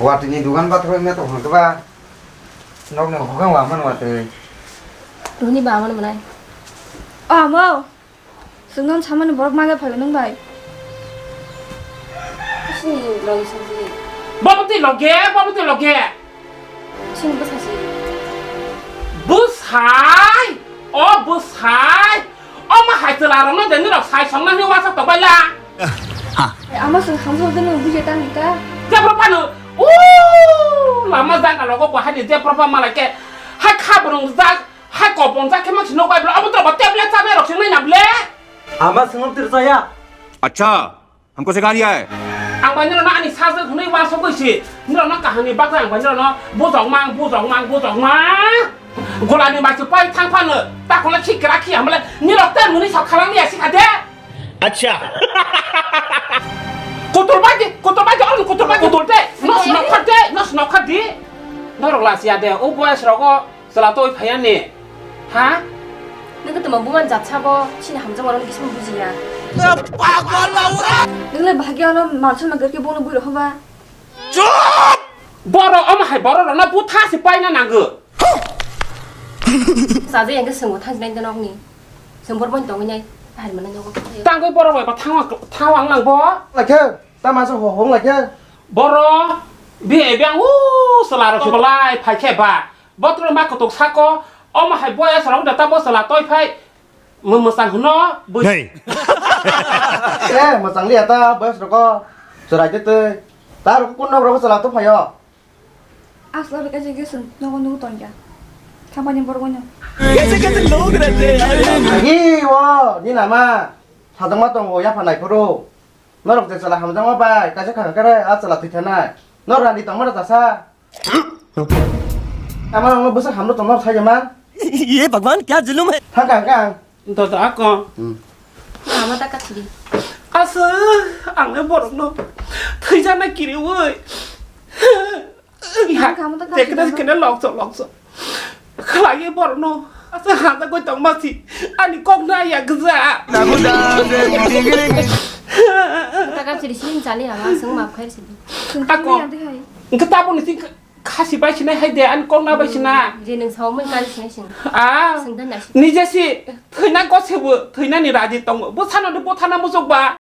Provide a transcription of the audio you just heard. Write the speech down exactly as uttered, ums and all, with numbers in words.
Watwi ni dugan bathro wngya tong hwnka ba. Nok ni hokhe wama no watwi. Runi ba amano mwnai. O amo. Chwngno samani borok manya phaigo nwng bai. Sini logi saji. Bobo twi loge, bobo twi loge. Sini bwsa si. Bwsai, o bwsai. O ma hai chwla rokno de nirok sai songna hwnwi uansuk tongbaila. Ama chwng hamjak de nwng bujia tangni ta. Jebro phano, o lama jaga rogo bo hani jebro pha malai khe. Hai kha bwrwng jak, hai kopong jak khe mangsi nok bai bwla. Obo to bo tablet chanai rok sing nai na ble. Ama chwng tir chaya. Acha. हमको सिखा रिया है। Ang bai nirokno ani sajwk hwnwi uansugwi si, nirokno kaham ni bagwi ang bai nirokno bujok mang, bujok mang, bujok mang. Golani maichu pai thang phano, takhwlai si kra khi hamle, nirok tei mwnwi sok khalang ya sikha de. Acha. Kutul bai di, kutul bai di, on kutul bai di, kutul de. Nos nokha de, nos nokha di. Norok lasiya de, o boyas rogo. Chwla toi phaiya ni. Ha? Nokhe tongma buman jat sabo, chini hamjakma rokno kisa bujiya. Pagol laura! Nokle bahagi ano malsa magar ke bono bui rohoba. Chup! Borok omo hai borok rokno butha se paina nango. Sajai engke swngo thang nai nokni. Swngbor bon tongwi nai, hari mana nogo. Tangwi borok bai ba thang thang ang nang bo. Lakhe, ta masa ho hong lakhe. Borok bi ebyang u chwla rok se bolai phai khe ba. Botrok ma kutuk sako, omo hai boya sarong da tabo chwla toi phai, mwsang hwno bui. Hey. Eh, mwsang liya ta boya sarong ko, chwrai twi twi. Ta rok kun nok rok chwla to phaio. Asla beka je gesung, nogo nugo tongya. Thapani borok no. Kaise kaise log rehte hain. Agi wo, ni nama, sadang ma tongo ya phanai phuru. Norok je chwla hamjakma bai, kaisa khang khe re, a chwla thwi thanai. Nor rani tongma rok jasa. Ama ang bwsa hamno tongma rok sai man. Ye Bhagwan, kya zulum hai? Thang kang kang. Dodo ako. Hmm. Ama ta kathidi. Asa, ang le borok no thwijana kiri woi. Ih, ha, kamo ta tekna kamo. Kene lokso, lokso. Khlai borno. Asa handa goi tong masi. Ani kok na ya gza. Taka chiri sini chali ama sung map khair sini. Ako. Engke tabo ni sing khasi bai sinai hai de, ani kok na bai sina. Je nang sao mai kari sinai sing. Ah. Sing dan nasi. Nije si, thwina ko sebu, thwina ni raji tongo. Bo sana de bo thana musuk ba.